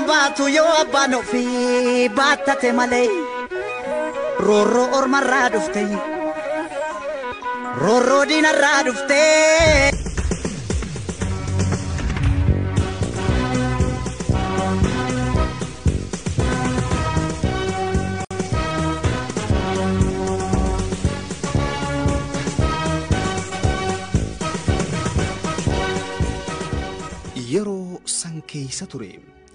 Baatu yoo abbaan ofii baattate malee roorroo ormarraa dhufte roorroo diinarraa dhufte. Yeroo san keessa ture,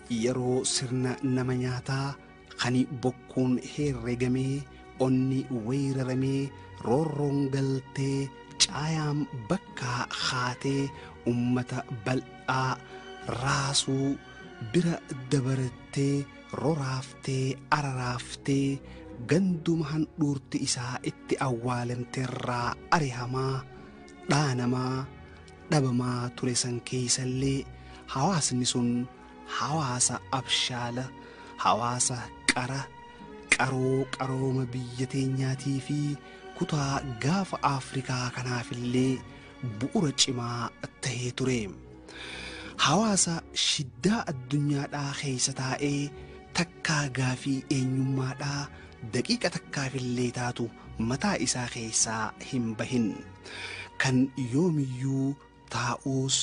yeroo sirna nama nyaataa kan bokkuun herreegamee, onni weeraramee, roorroon galtee, caayaan bakka haatee ummata bal'aa raasuu bira dabarattee, roraaftee, araraaftee, ganduma handhuurti isaa itti awwaalamteerraa arihamaa, dhaanamaa, dhabamaa ture san keessallee hawaasni sun hawaasa abshaala, hawaasa qara qaroo qarooma biyya teenyaatii fi kutaa gaafa Afrikaa kanaafillee bu'ura cimaa tahee ture. Hawaasa shiddaa addunyaadhaa keessa taa'ee takkaa gaafii eenyummaadhaa daqiiqa takkaafillee taatu mataa isaa keessaa hin bahin, kan yoomiyyuu taa'uus,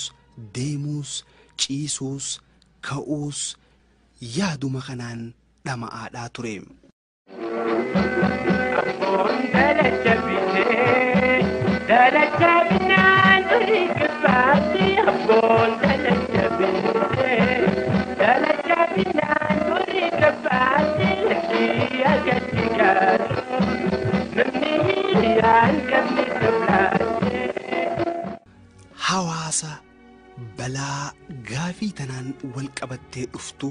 deemuus, ciisuus, ka'uus yaaduma kanaan dhama'aadhaa ture. Hawaasa balaa gaafii tanaan wal qabattee dhuftu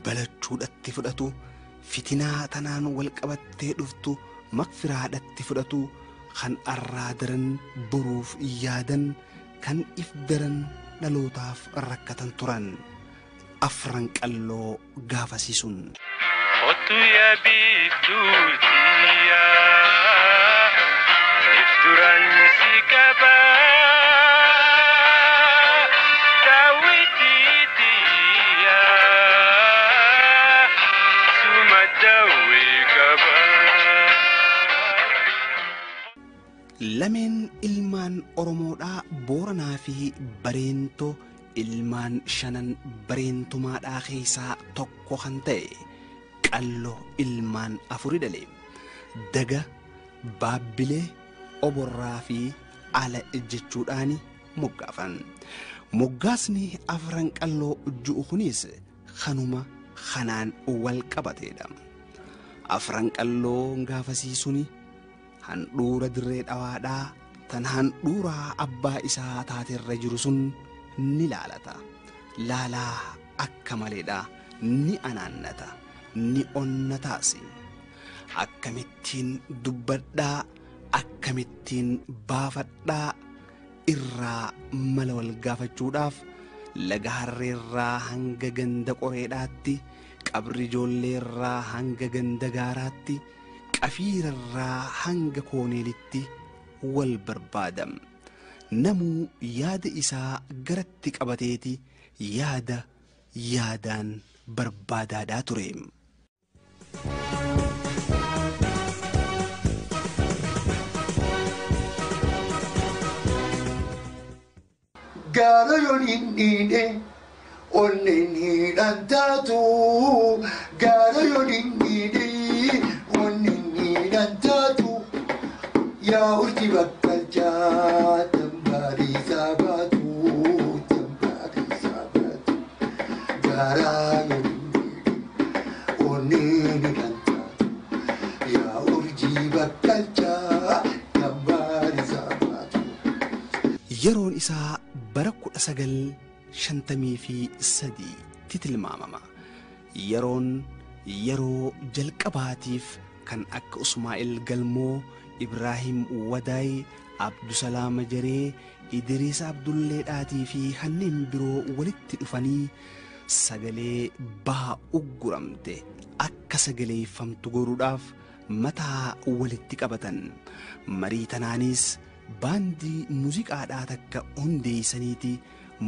balachuudhatti fudhatu, fitinaa tanaan wal qabattee dhuftu makfiraadhatti fudhatu, kan arraa daran boruuf yaadan, kan if daran dhalootaaf rakkatan turan Afran Qalloo gaafasiisuun. Otu yaa biiftuutiyaa, ifturaan si qabaa, daawwitiitiyaa, suma daawwee qabaa. Lameen ilmaan Oromoodhaa Booranaa fi Bareentoo ilmaan shanan bareentumaadhaa keessaa tokko kan ta'e Qalloo ilmaan afuri dhale. Daga, Baabbilee, Oborraa fi Ala jechuudhaan moggaafan. Moggaasni Afran Qalloo ju'u kunis kanuma kanaan wal qabateedha. Afran Qalloo gaafasiisuni handhuura dirree dhawaadhaa tan handhuuraa abbaa isaa taaterra jiru sun ni laalata. Laalaa akka maleedha, ni anaannata, ni onnataasi. Akkamittiin dubbadhaa, akkamittiin baafadhaa irraa mala wal gaafachuudhaaf laga harreerraa hanga ganda qoreedhaatti, qabri ijoolleerraa hanga ganda gaaraatti, qafiirarraa hanga kooneelitti wal barbaadam. Namuu yaada isaa garatti qabateeti yaada yaadaan barbaadaadhaa ture. Gaara yoon hin dhiine onneen hidhan taatu, gaara yoon hin dhiine onneen hidhan taatu, yaa urji bakkalchaa tambaariisaa baatu, tambaariisaa baatu, gaara yoon hin dhiine onneen hidhan taatu, yaa urji bakkalchaa tambaariisaa baatu. Yeroon isaa bara 1953 tti tilmaamama. Yeroon yeroo jalqabaatiif kan akka Usmaa'il Galmoo, Ibraahim Wadaay, Abdusalaam Jaree, Idriis Abdulleedhaatii fi kanneen biroo walitti dhufanii sagalee baha ugguramte akka sagaleeffamtu goruudhaaf mataa walitti qabatan. Marii tanaanis baandii muuziqaadhaa takka hundeessaniiti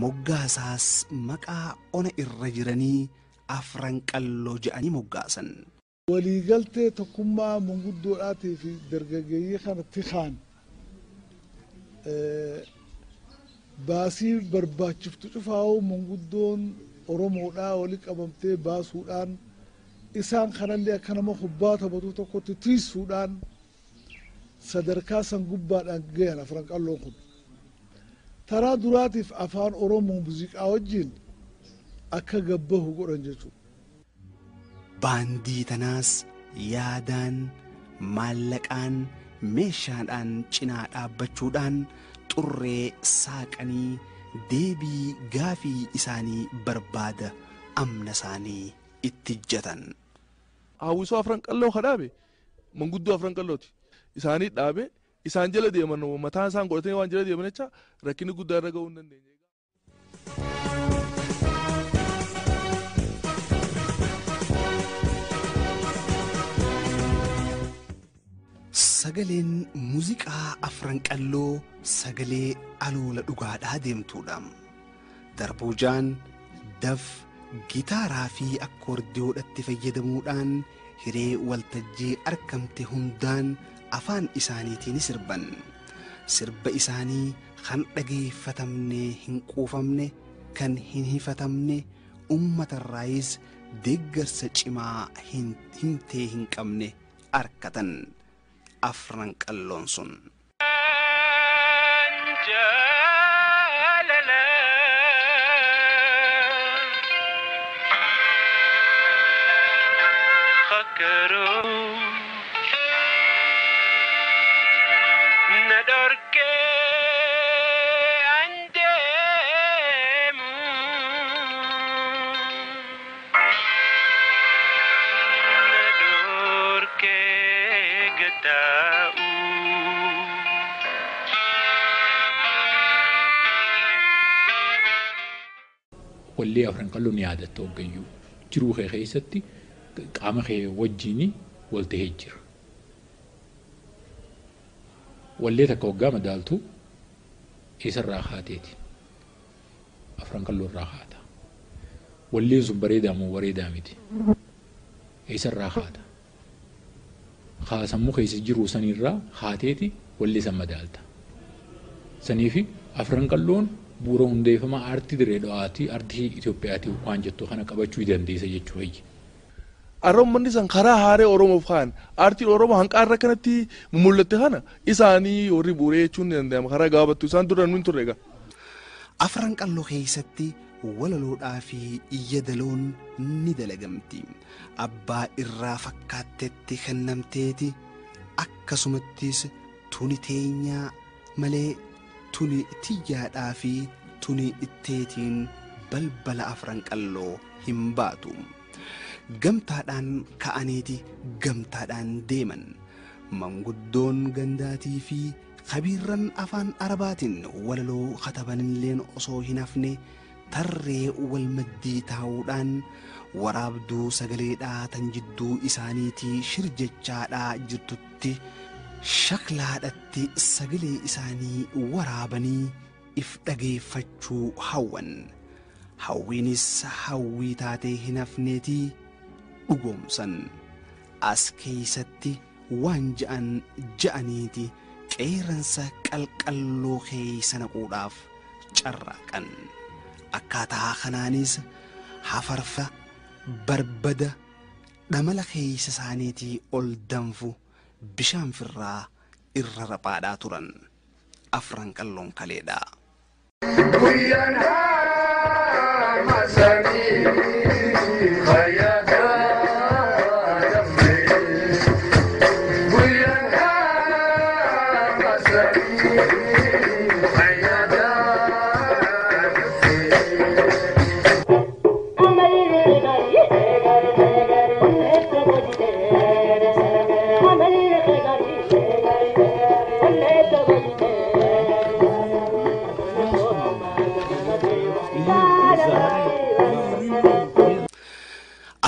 moggaasaas maqaa ona irra jiranii Afran Qalloo je'anii moggaasan. Waliigaltee tokkummaa manguddoodhaatii fi dargaggeeyyii kanatti kaan baasii barbaachiftu cufaa'uu manguddoon Oromoodhaa wali qabamtee baasuudhaan isaan kanallee akka nama kubbaa taphatu tokkotti tiisuudhaan sadarkaa san gubbaadhaan gahan Afran Qalloon kun. Taraa duraatiif afaan Oromoo muuziqaa wajjin akka gabbahu godhan jechuudha. Baandii tanaas yaadaan, maallaqaan, meeshaadhaan cinaa dhaabbachuudhaan xurree saaqanii deebii gaafii isaanii barbaada amna isaanii itti ijjatan. Hawwisoo Afran Qalloo ka dhaabe manguddoo Afran Qallooti. Isaanii dhaabe isaan jala deeman mataan isaan godhatanii waan jala deeman jecha rakkinni guddaa irra ga'uu hin dandeenye. Sagaleen muuziqaa Afran Qalloo sagalee aloola dhugaadhaa deemtuudha. Darbuujaan, daf, gitaaraa fi akkoordiyoodhatti fayyadamuudhaan hiree waltajjii argamte hundaan afaan isaaniitiin sirban. Sirba isaanii kan dhageeffatamne hin quufamne, kan hin hifatamne, uummatarraayis deeggarsa cimaa himtee hin qabne arkatan. Afran Qalloon sun. Wallee Afran Qalloo ni yaadatta hoggayyuu jiruu kee keessatti qaama kee wajjin wal ta'ee jira. Wallee takka hoggaa madaaltu eessarraa kaateeti? Afran Qalloo irraa kaata. Walleen sun bareedaa moo bareedaa miti? Eessarraa kaata? Sammuu keessa jiru sanirraa kaateeti wallee san madaalta. Saniifi Afran Qalloon bu'uura hundeeffama aartii dirree dhawaatii aartii Itoophiyaatii waan jettu kana qabachuu dandeessa jechuu hayyi. Har'a uummanni san karaa haaree Oromoof kaan aartiin Oromoo hanqaarra kanatti mul'atte kana isaanii warri bu'uuree jechuun ni danda'ama karaa gabaabattu isaan dura nuyi turre egaa. Afran Qalloo keessatti walaloodhaa fi yaadaloon ni dalagamti. Abbaa irraa fakkaattetti kennamteeti akkasumattis tuni teenyaa malee tuni tiyyaadhaa fi tuni itteetiin balbala Afran Qalloo hin baatu. Gamtaadhaan ka'aniiti gamtaadhaan deeman. Manguddoon gandaatii fi kabiirran afaan Arabaatiin walaloo katabanilleen osoo hin hafne tarree wal maddii taa'uudhaan waraabduu sagaleedhaa tan jidduu isaaniitii shirjechaadhaa jirtutti shaklaadhatti sagalee isaanii waraabanii if dhageeffachuu hawwan. Hawwiinis hawwii taatee hin hafneetii dhugoomsan. As keessatti waan ja'an ja'aniiti qeerransa qalqalloo keessa naquudhaaf carraaqan. Akkaataa kanaanis hafarfa barbada dhamala keessa isaaniitii ol danfu bishaan firraa irra raphaadhaa turan. Afran Qalloon kaleedha. Guyyaan haama samii fayyadaa dafee. Guyyaan haama samii fayyadaa dafee.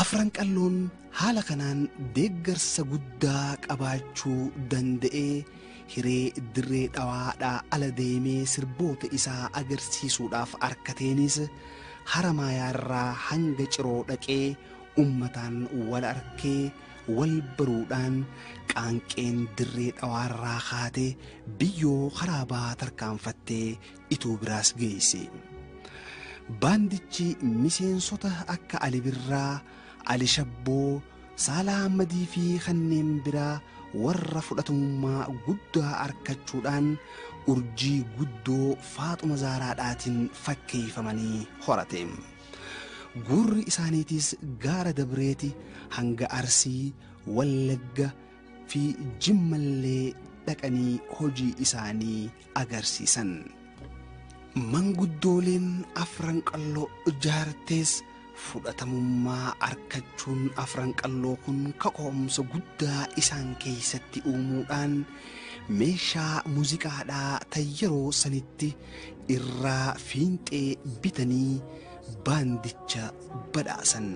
Afran Qalloon haala kanaan deeggarsa guddaa qabaachuu danda'ee hiree dirree dhawaadhaa ala deemee sirboota isaa agarsiisuudhaaf arkateenis Haramaayaarraa hanga Ciroo dhaqee ummataan wal arkee wal baruudhaan qaanqeen Dirree Dhawaarraa kaatee biyyoo karaa bahaa tarkaanfattee Ituu biraas geesse. Baandichi miseensota akka Ali Birraa, Ali Shabboo, Saalaa Ahmadii fi kanneen biraa warra fudhatamummaa guddaa argachuudhaan urjii guddoo Faaxuma Zaaraadhaatiin fakkeeffamanii horate. Gurri isaaniitis gaara Dabreeti hanga Arsii, Wallagga fi Jimmallee dhaqanii hojii isaanii agarsiisan. Manguddooleen Afran Qalloo ijaartees fudhatamummaa argachuun Afran Qalloo kun kaka'umsa guddaa isaan keessatti uumuudhaan meeshaa muuziqaadhaa ta'e yeroo sanitti irraa fiinxee bitanii baandicha badhaasan.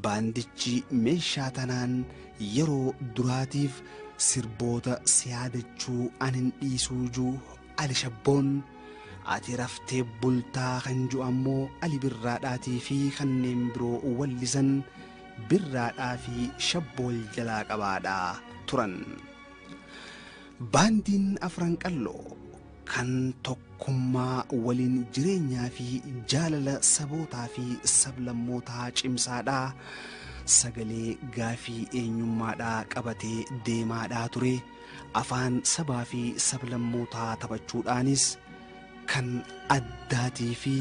Baandichi meeshaa tanaan yeroo duraatiif sirboota siyaadachuu anin dhiisuu jiru Ali Shabboon, ati raftee bultaa kan jiru ammoo Ali Birraadhaatii fi kanneen biroo wallisan Birraadhaa fi Shabbool jalaa qabaadhaa turan. Baandiin Afran Qalloo kan tokkummaa waliin jireenyaa fi jaalala sabootaa fi sablammootaa cimsaadhaa sagalee gaafii eenyummaadhaa qabatee deemaadhaa ture. Afaan sabaa fi sablammootaa taphachuudhaanis kan addaatii fi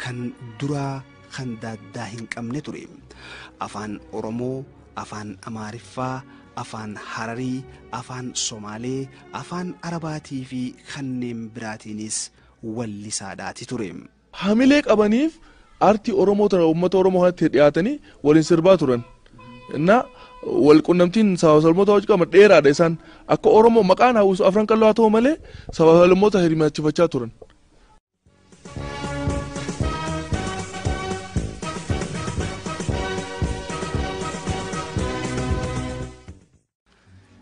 kan duraa kan daaddaa hin qabne ture. Afaan Oromoo, afaan Amaariffaa, afaan Hararii, afaan Somaalee, afaan Arabaatii fi kanneen biraatiinis wallisaadhaati ture. Hamilee qabaniif aartii Oromoo tana uummata Oromoo kanatti dhiyaatanii waliin sirbaa turan. Inna wal qunnamtiin saba sablammoota hojii qaban dheeraadha isaan akka Oromoo maqaan hawwisu Afran Qalloo haa ta'u malee saba sablammoota hirmaachifachaa turan.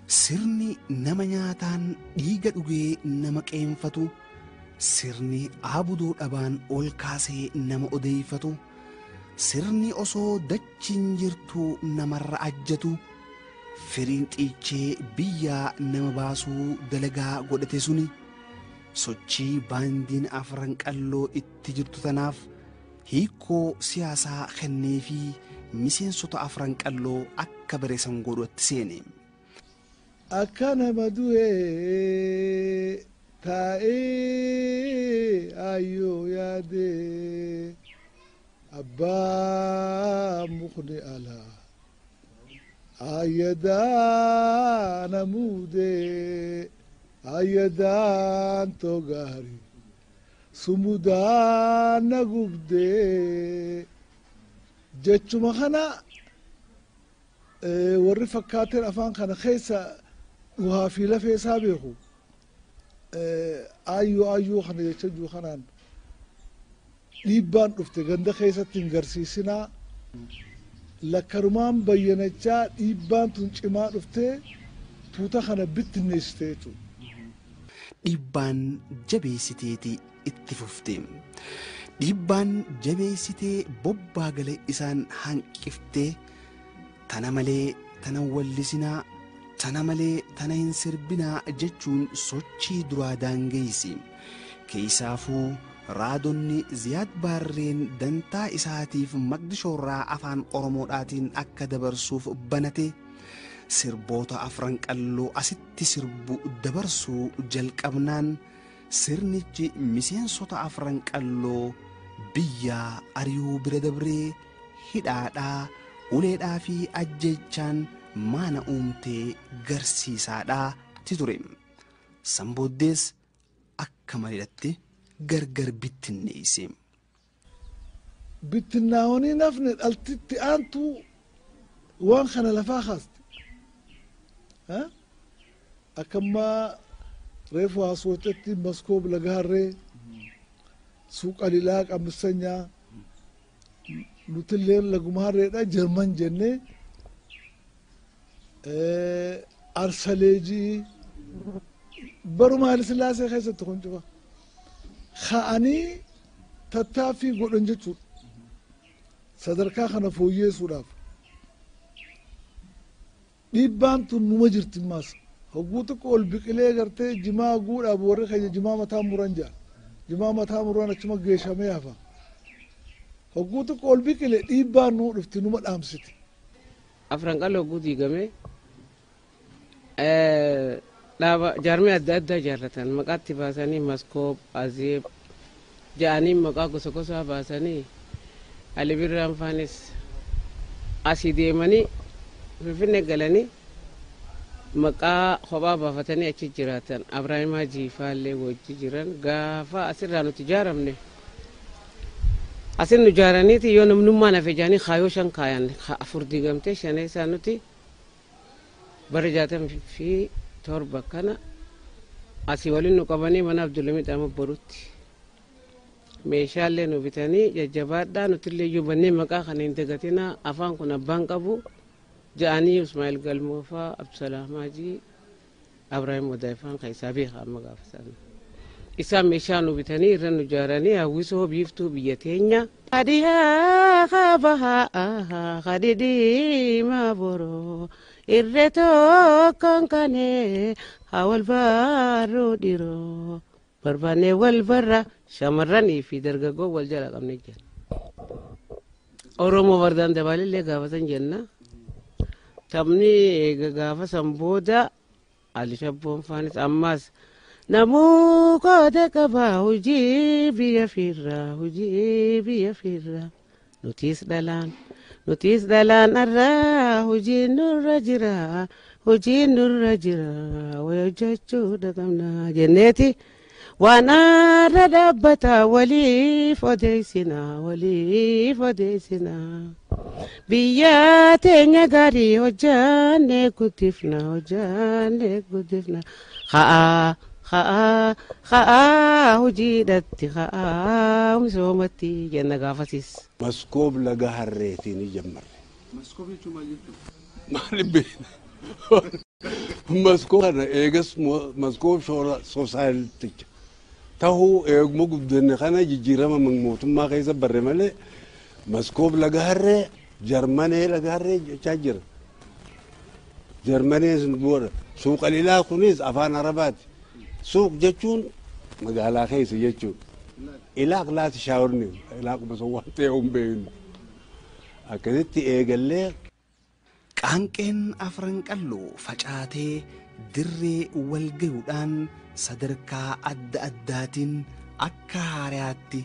Sirni nama nyaataan dhiiga dhugee nama qeenfatu, sirni abudoo dhabaan ol kaasee nama odeeffatu, sirni osoo dachiin jirtu namarra ajjatu, firiin xiichee biyyaa nama baasuu dalagaa godhate suni sochii baandiin Afran Qalloo itti jirtu tanaaf hiikoo siyaasaa kennee fi miseensota Afran Qalloo akka bareessan godhutti seene. Akka nama du'ee taa'ee ayyoo yaadee abbaa mukni alaa ayyadaa namuudee ayyadaan togaari sumudaan na gubdee jechuma kana warri fakkaateen afaan kana keessa dhuhaa fi lafee isaa beeku ayyoo ayyoo kana jecha jiru kanaan dhiibbaan dhufte ganda keessatti hin garsiisinaa lakkarumaan bayyanachaa dhiibbaan tun cimaa dhuftee tuuta kana bittinneessite jechuudha. Dhiibbaan jabeessiteeti itti fufte. Dhiibbaan jabeessitee bobbaa gala isaan hanqiftee tana malee tana wallisinaa tana malee tana hin sirbinaa jechuun sochii duraa daangeessi. Keessaafuu raadonni Ziyaad Baarreen dantaa isaatiif Maqdishoorraa afaan Oromoodhaatiin akka dabarsuuf banate sirboota Afran Qalloo asitti sirbu dabarsuu jalqabnaan sirnichi miseensota Afran Qalloo biyyaa ari'uu bira dabree hidhaadhaa uleedhaa fi ajjeechaan maana uumtee garsiisaadhaa ti ture. Sanbooddees akka maleedhatti gargar bittinneesse. Bittinnaa'anii nafni dhaltitti aantu waan kana lafaa kaaste. Akkammaa reefu haasootetti maskoob laga harree suuqa lilaa qammisanyaa nutilleen laguma harreedha Jarman jennee Arsaleejii baruma Haile Sillaasee keessatti kun cufa. Ka'anii tattaaffii godhan jechuudha. Sadarkaa kana fooyyeessuudhaaf dhiibbaan tun numa jirti maas. Hogguu xiqqoo ol biqilee gartee jimaa guudhaaf warri keenya jimaa mataa muran jedha. Jimaa mataa muran achuma geeshamee hafa. Hogguu xiqqoo ol biqile dhiibbaan nuu dhufti numa dhaamsiti. Afran Qalloo hogguu diigame dhaaba jaarmee adda addaa ijaarratan maqaatti baasanii Maskoob, Azeeb ja'anii maqaa gosa gosaa baasanii Ali Birraan faanis asii deemanii Finfinnee galanii maqaa kophaa baafatanii achi jiraatan. Abrahiim Hajii faallee wajji jiran gaafa asirraa nuti ijaaramne asin nu ijaaraniiti yoo namnummaan hafe jaanii kaayoo 5 kaayan 4 diigamtee 5 isaa nuti bara 67 kana asii waliin nu qabanii mana Abdulhamid Ahmad Borutti meeshaalee nu bitanii jajjabaadhaa nutillee iyyuu bannee maqaa kana hin dagatinaa afaan kun abbaan qabu ja'anii Ismaa'eel Galmoofaa, Abdusalaam Hajii, Abrahiim Wadaayifaan kan isaa beekaa amma gaafa sana. Isaan meeshaa nu bitanii irra nu ijaaranii hawwisoo biiftuu biyya teenya. Hadiyaa kabahaa hadidiimaa boroo irree tokkoon kanee haa wal barruu dhiroo barbaannee wal barra shamarranii fi dargaggoo wal jala qabnee jira. Oromoo bardaan dabaalillee gaafatan jenna. Taphni eega gaafa san booda Ali Shabboon faanis ammas namuu qooda qabaa hojii biyya fiirraa hojii biyya fiirraa nutis dhalaan arraa hojiin nurra jira hojiin nurra jira wayii hojjechuu dhaqabna jenneeti waan arra dhaabbata waliif odeessina waliif odeessina biyya teenya gaarii hojjannee guddifna hojjannee guddifna haa haa haa hojiidhatti haa misoomatti jenna gaafasis. Maskoob laga harreetiin ijammarre. Maskoob jechuun maal jechuudha? Maali beekna? Maskoob kana eegas maskoob shoora soosaaliticha. Tahuu eeguma guddanne kana jijjiirama mootummaa keessa barre malee maskoob laga harree Jarmanee laga harree jechaa jira. Jarmanee sun booda suuqa lilaa kunis afaan Arabaati. Suuq jechuun magaalaa keessa jechuudha. Ilaaq laati shaawarni ilaaquma sun waan ta'e hin beeknu. Akkasitti eegallee. Qaanqeen Afran Qalloo facaatee dirree wal gayuudhaan sadarkaa adda addaatiin akka haaraatti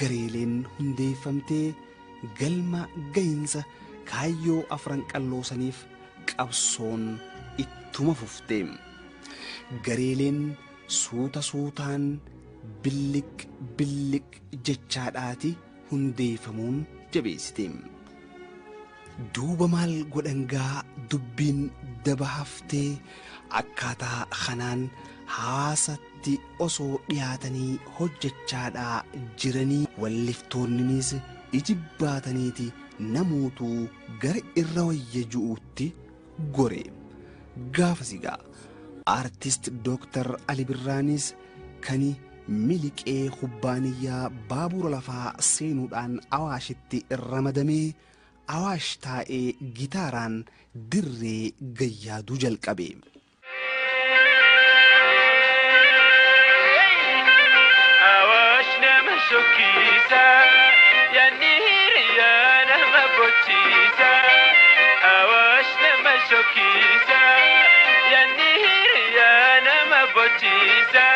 gareeleen hundeeffamtee galma gahinsa kaayyoo Afran Qalloo saniif qabsoon ittuma fufte. Gareeleen suuta suutaan billiq billiq jechaadhaati hundeeffamuun jabeessite. Duuba maal godhangaa dubbiin daba haftee akkaataa kanaan hawaasatti osoo dhiyaatanii hojjechaadhaa jiranii walliftoonninis ijibbaataniiti namootuu gara irra wayya ju'uutti gore. Gaafa sigaa Aartist Dooktar Ali Birraanis kan miliqee kubbaaniyyaa baabura lafaa seenuudhaan Awaashitti ramadamee Awaash taa'ee gitaaraan dirree gayyaaduu jalqabe. Awaash nama shokkiisa yaadni hiriyaa nama bochiisa. Awaash nama shokkiisa yaadni hiriyaa nama bochiisa.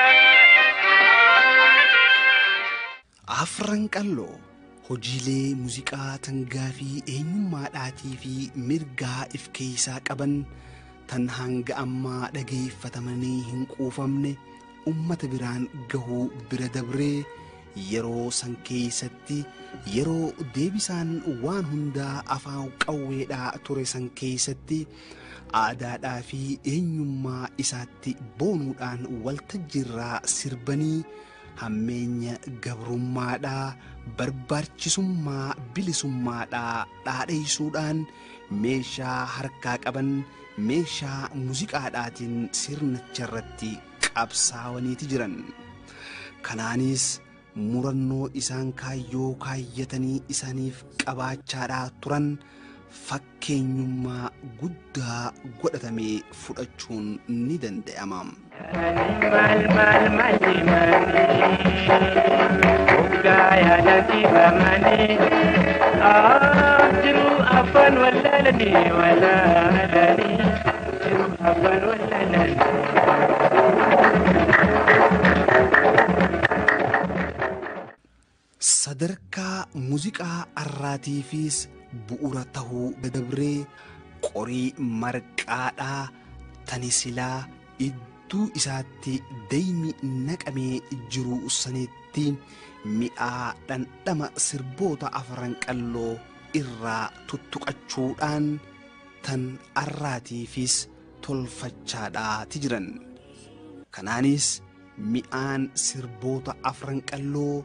Afran Qalloo hojiilee muuziqaa tangaa fi eenyummaadhaatii fi mirgaa if keessaa qaban tan hanga ammaa dhageeffatamanii hin quufamne ummata biraan gahuu bira dabree yeroo san keessatti yeroo deebisaan waan hundaa afaan qawweedhaa ture san keessatti aadaadhaa fi eenyummaa isaatti boonuudhaan waltajjiirraa sirbanii hammeenya gabrummaadhaa barbaachisummaa bilisummaadhaa dhaadheessuudhaan meeshaa harkaa qaban meeshaa muuziqaadhaatiin sirnicha irratti qabsaawaniiti jiran. Kanaanis murannoo isaan kaayyoo kaayyatanii isaaniif qabaachaadhaa turan fakkeenyummaa guddaa godhatamee fudhachuun ni danda'ama. Maal maal maali maali hoggaa yaadati bamani jiru afaan wallaalanii wallaalanii jiru afaan wallaalanii. Sadarkaa muuziqaa arraatiifis bu'uura tahuu dabree qorii marqaadhaa tani silaa idduu isaatti daymi naqamee jiru sanitti mi'aa dhandhama sirboota Afran Qalloo irraa tuttuqachuudhaan tan arraatiifis tolfachaadhaati jiran. Kanaanis mi'aan sirboota Afran Qalloo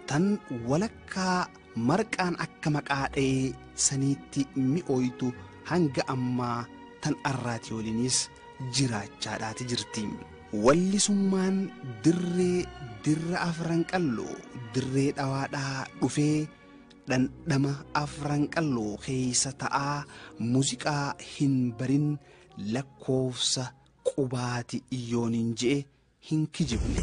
tan walakkaa marqaan akka maqaa dha'ee saniitti mi'ooytu hanga ammaa tan arraatii waliinis jiraachaadhaati jirti. Wallisummaan dirree dirra Afran Qalloo dirree dhawaadhaa dhufee dhandhama Afran Qalloo keessa ta'aa muuziqaa hin barin lakkoofsa qubaati iyyooniin je'e hin kijibne.